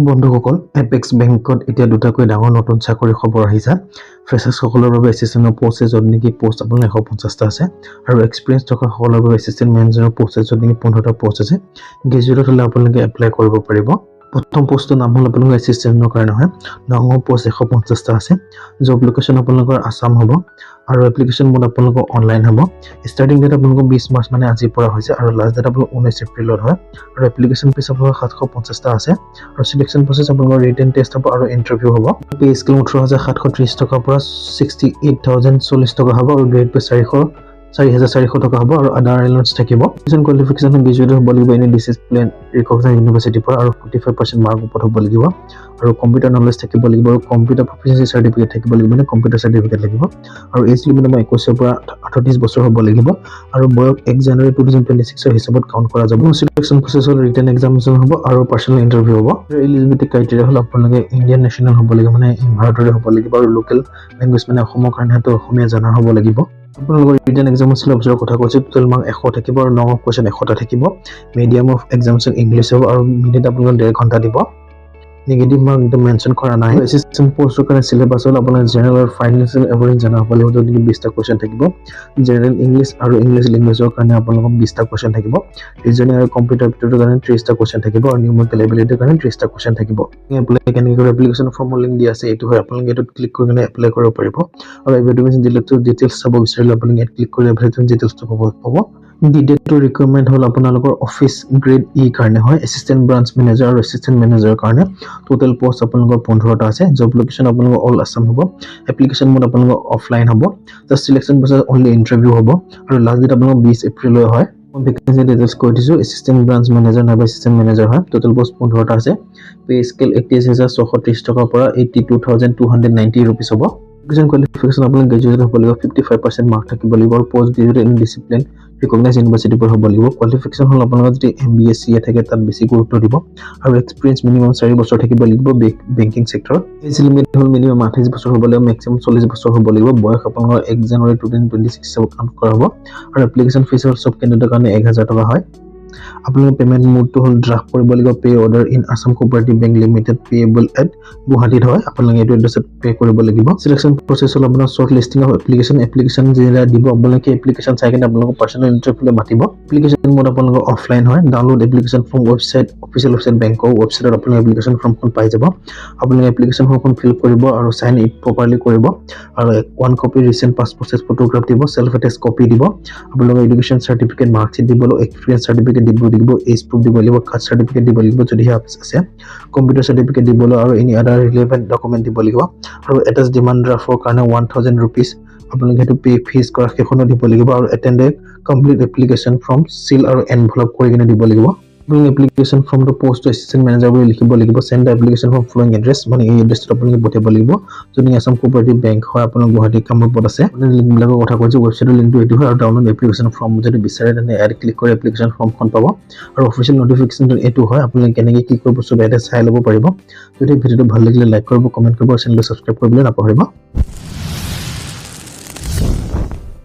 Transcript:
বন্ধুসকল, এপেক্স বেংকত এতিয়া দুটাকৈ ডাঙৰ নতুন চাকৰিৰ খবৰ আহিছে। ফ্ৰেচাৰ্ছসকলৰ বাবে এছিষ্টেণ্টৰ পষ্ট আছে, য'ত নেকি পষ্ট আপোনাৰ 150টা আছে আৰু এক্সপিৰিয়েঞ্চ থকাসকলৰ বাবে এছিষ্টেণ্ট মেনেজাৰৰ পষ্ট আছে, য'ত নেকি 15টা পষ্ট আছে। গ্ৰেজুৱেটত হ'লে আপোনালোকে এপ্লাই কৰিব পাৰিব। প্ৰথম পষ্টটোৰ নাম হ'ল আপোনালোকৰ এছিষ্টেণ্টৰ কাৰণে হয়। ডাঙৰ পষ্ট 150টা আছে। জব লোকেশ্যন আপোনালোকৰ আছাম হ'ব আৰু এপ্লিকেশ্যন মোড আপোনালোকৰ অনলাইন হ'ব। ষ্টাৰ্টিং ডেট আপোনালোকৰ 20 মাৰ্চ, মানে আজিৰ পৰা হৈছে আৰু লাষ্ট ডেট আপোনালোকৰ 19 এপ্ৰিলত হয়। আৰু এপ্লিকেশ্যন ফিজ আপোনালোকৰ 750টা আছে আৰু চিলেকশ্যন প্ৰচেছ আপোনালোকৰ ৰিটেন টেষ্ট হ'ব আৰু ইণ্টাৰভিউ হ'ব। পে স্কেল 18,730 টকাৰ পৰা 68,040 টকা হ'ব আৰু গ্ৰেড পে 4400 টকা হ'ব আৰু আদাৰ এলাউন্স থাকিব। এডুকেশ্যন কোৱালিফিকেশ্যন গ্ৰেজুৱেট হ'ব লাগিব এনি ডিচিপ্লিন ৰিকগনাইজ ইউনিভাৰ্চিটিৰ পৰা আৰু 45% মাৰ্ক ওপৰত হ'ব লাগিব আৰু কম্পিউটাৰ নলেজ থাকিব লাগিব আৰু কম্পিউটাৰ প্ৰফিচিয়েঞ্চি চাৰ্টিফিকেট থাকিব লাগিব, মানে কম্পিউটাৰ চাৰ্টিফিকেট লাগিব। আৰু এজ লিমিট আমাৰ 21ৰ পৰা 38 বছৰ হ'ব লাগিব আৰু বয়স 1 জানুৱাৰী 2026ৰ হিচাপত কাউণ্ট কৰা যাব। চিলেকশ্যন প্ৰচেছ হ'ল ৰিটেন এক্সামিনেশ্যন হ'ব আৰু পাৰ্চনেল ইণ্টাৰভিউ হ'ব। এলিজিবিলিটি ক্ৰাইটেৰিয়া হ'ল আপোনালোকে ইণ্ডিয়ান নেশ্যনেল হ'ব লাগিব, মানে ভাৰতৰে হ'ব লাগিব আৰু লোকেল লেংগুৱেজ, মানে অসমৰ কাৰণে হয়তো অসমীয়া জনা হ'ব লাগিব। আপোনালোকৰ ৰিটেন এক্সামৰ চিলেবাছৰ কথা কৈছোঁ। টোটেল মাৰ্ক 100 থাকিব আৰু নম্বৰ অফ কুৱেশ্যন 100টা থাকিব। মিডিয়াম অফ এক্সামিনেশ্যন ইংলিছ হ'ব আৰু মিনিট আপোনালোকে ডেৰ ঘণ্টা দিব। নিগেটিভ মাৰ্ক একদম মেনশ্যন কৰা নাই। এছিষ্টেণ্ট পষ্টৰ কাৰণে চিলেবাছ হ'ল আপোনাৰ জেনেৰেল আৰু ফাইনেন্সিয়েল এৱাৰনেছ জনা হ'ব লাগিব, য'ত নেকি 20টা কুৱেশ্যন থাকিব। জেনেৰেল ইংলিছ আৰু ইংলিছ লেংগুৱেজৰ কাৰণে আপোনালোকৰ 20টা কুৱেশ্যন থাকিব। ৰিজনিং আৰু কম্পিউটাৰ এপ্টিটিউডৰ কাৰণে 30টা কুৱেশ্যন থাকিব আৰু নিউমেৰিকেল এবিলিটিৰ কাৰণে 30টা কুৱেশ্যন থাকিব। এপ্লাই কেনেকৈ কৰিব? এপ্লিকেশ্যন ফৰ্মৰ লিংক দিয়া আছে, এইটো হয়। আপোনালোকে এইটোত ক্লিক কৰি কিনে এপ্লাই কৰিব পাৰিব। আৰু এডভাৰটাইজমেণ্ট ডিটেইলছ চাব বিচাৰিলে আপোনালোকে ইয়াত ক্লিক কৰি এডভাৰটাইজমেণ্ট ডিটেইলছটো পাব। দ্বিতীয়টো ৰিকুৱাৰমেণ্ট হ'ল আপোনালোকৰ অফিচ গ্ৰেড ই কাৰণে হয়, এছিষ্টেণ্ট ব্ৰাঞ্চ মেনেজাৰ আৰু এছিষ্টেণ্ট মেনেজাৰৰ কাৰণে। টোটেল পষ্ট আপোনালোকৰ 15টা আছে। জব লোকেশ্যন আপোনালোকৰ অল আছাম হ'ব। এপ্লিকেশ্যন মোড আপোনালোকৰ অফলাইন হ'ব। Just selection process only interview হ'ব আৰু লাষ্ট ডেট আপোনালোকৰ 20 এপ্ৰিললৈ হয়। মই ভেকেঞ্চি ডিটেইলছ কৈ দিছোঁ। এছিষ্টেণ্ট ব্ৰাঞ্চ মেনেজাৰ নাইবা এছিষ্টেণ্ট মেনেজাৰ হয়। টোটেল পষ্ট 15টা আছে। পে স্কেল 31,630 টকাৰ পৰা 82,290 rupees হ'ব। এডুকেশ্যন কোৱালিফিকেশ্যন আপোনালোক গ্ৰেজুৱেট হ'ব লাগিব, 55% মাৰ্ক থাকিব লাগিব আৰু post graduate in discipline recognise ইউনিভাৰ্চিটিৰ পৰা হ'ব লাগিব। কোৱালিফিকেশ্যন হ'ল আপোনালোকৰ যদি এমবিএ, চিএ থাকে, তাত বেছি গুৰুত্ব দিব আৰু এক্সপিৰিয়েঞ্চ মিনিমাম 4 বছৰ থাকিব লাগিব বেংকিং ছেক্টৰত। এজ লিমিট হ'ল মিনিমাম 28 বছৰ হ'ব লাগিব, মেক্সিমাম 40 বছৰ হ'ব লাগিব। বয়স আপোনালোকৰ 1 জানুৱাৰী 2026 হিচাপত কাউণ্ট কৰা হ'ব। আৰু এপ্লিকেশ্যন ফিজ হ'ল চব কেণ্ডিডেটৰ কাৰণে 1000 টকা হয়। আপোনালোকৰ পে'মেণ্ট মোডটো হ'ল ড্ৰাফ্ট কৰিব লাগিব। Pay order in Assam Cooperative Bank Limited, payable at গুৱাহাটীত হয়। আপোনালোকে এইটো এড্ৰেছত পে' কৰিব লাগিব। চিলেকশ্যন প্ৰচেছ হ'ল আপোনাৰ short listing of application. Application যেতিয়া দিব, আপোনালোকে এপ্লিকেশ্যন চাই কিনে আপোনালোকৰ পাৰ্চনেল ইণ্টাৰভিউলৈ মাতিব। এপ্লিকেশ্যন মোড আপোনালোকৰ অফলাইন হয়। Download application form website, official website, বেংকৰ ৱেবছাইটত আপোনালোকে এপ্লিকেশ্যন ফৰ্মখন পাই যাব। আপোনালোকে এপ্লিকেশ্যন ফৰ্মখন ফিল কৰিব আৰু চাইন প্ৰপাৰলি কৰিব আৰু one copy recent passport size photograph দিব, চেল্ফ এটেষ্ট কপি দিব। আপোনালোকৰ এডুকেশ্যন চাৰ্টিফিকেট, মাৰ্কশ্বিট দিব লাগিব, এক্সপিৰিয়েঞ্চ চাৰ্টিফিকেট দিব লাগিব, এজ প্ৰুফ দিব লাগিব, কাষ্ট চাৰ্টিফিকেট দিব লাগিব যদিহে আছে, কম্পিউটাৰ চাৰ্টিফিকেট দিব লাগিব আৰু এনি আদাৰ ৰিলেভেণ্ট ডকুমেণ্ট দিব লাগিব। আৰু এটাচ ডিমাণ্ড ড্ৰাফ্টৰ কাৰণে 1000 ৰুপিজ আপোনালোকে সেইটো পে' ফিজ কৰা সেইখনো দিব লাগিব আৰু attend complete application form seal আৰু এনভলপ কৰি কিনে দিব লাগিব। আপোনালোকে এপ্লিকেশ্যন ফৰ্মটো পষ্ট এছিষ্টেণ্ট মেনেজাৰ বুলি লিখিব লাগিব। Send the application form following address, মানে এই এড্ৰেছটোত আপোনালোকে পঠিয়াব লাগিব। যদি আছাম কোঅপাৰেটিভ বেংক হয়, আপোনাৰ গুৱাহাটী কামৰূপত আছে। লিংকবিলাকৰ কথা কৈছোঁ। ৱেবছাইটৰ লিংকটো এইটো হয় আৰু ডাউনলোড এপ্লিকেশ্যন ফৰ্ম যদি বিচাৰে, তেনে ইয়াত ক্লিক কৰি এপ্লিকেশ্যন ফৰ্মখন পাব। আৰু অফিচিয়েল নটিফিকেশ্যনটো এইটো হয়। আপোনালোকে কেনেকৈ কি কৰিব, চব ইয়াতে চাই ল'ব পাৰিব। যদি ভিডিঅ'টো ভাল লাগিলে লাইক কৰিব, কমেণ্ট কৰিব আৰু চেনেলটো ছাবস্ক্ৰাইব কৰিবলৈ নাপাহৰিব।